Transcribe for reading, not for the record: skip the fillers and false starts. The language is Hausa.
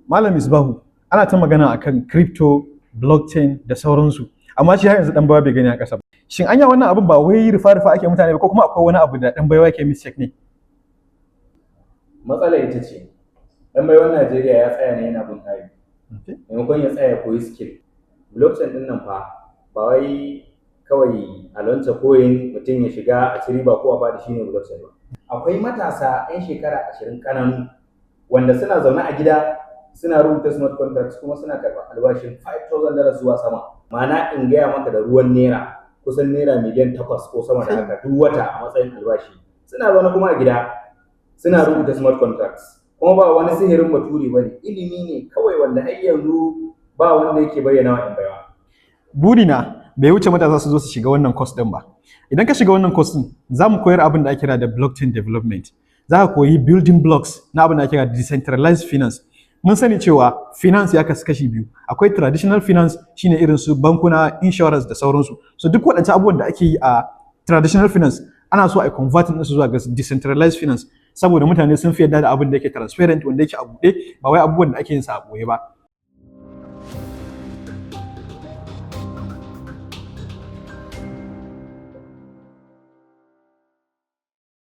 Malam Misbahu, ana ta magana akan crypto, blockchain da sauransu, amma shi har yanzu Dan Baiwa bai gani a ƙasa ba. Shin anya wannan abin ba wai rufa-rufa ake mutane ba, ko kuma akwai wani abu da Dan Baiwa yake mistake ne? Matsala ita ce, Dan Baiwan Najeriya ya tsaya ne yana bin hari maimakon ya tsaya ya koyi skill. Blockchain din nan fa ba wai kawai a launch coin, mutum ya shiga a ci riba ko a faɗi shine blockchain ba. Akwai matasa 'yan shekara 20 ƙananu wanda suna zaune a gida suna rubuta smart contracts, kuma suna karɓar albashin $5,000 zuwa sama. Ma'ana, in gaya maka da ruwan naira, kusan naira miliyan 8 ko sama da haka duk wata a matsayin albashi. Suna zaune kuma a gida suna rubuta smart contracts. Kuma ba wani sihirin bature ba ne, ilimi ne kawai wanda har yanzu ba wanda yake bayyana wa 'yan baiwa. Burina bai wuce matasa su zo su shiga wannan course din ba. Idan ka shiga wannan course din, za mu koyar abin da ake kira da blockchain development. Za ka koyi building blocks na abin da ake kira decentralized finance. Mun sani cewa finance ya kasu kashi biyu. Akwai traditional finance, shine irin su bankuna, insurance da sauransu. So duk waɗancan abubuwan da ake yi a traditional finance, ana so a convert ɗinsu zuwa ga decentralized finance, saboda mutane sun fi yarda da abin da yake transparent, wanda yake a buɗe, ba wai abubuwan da ake yin sa a ɓoye ba.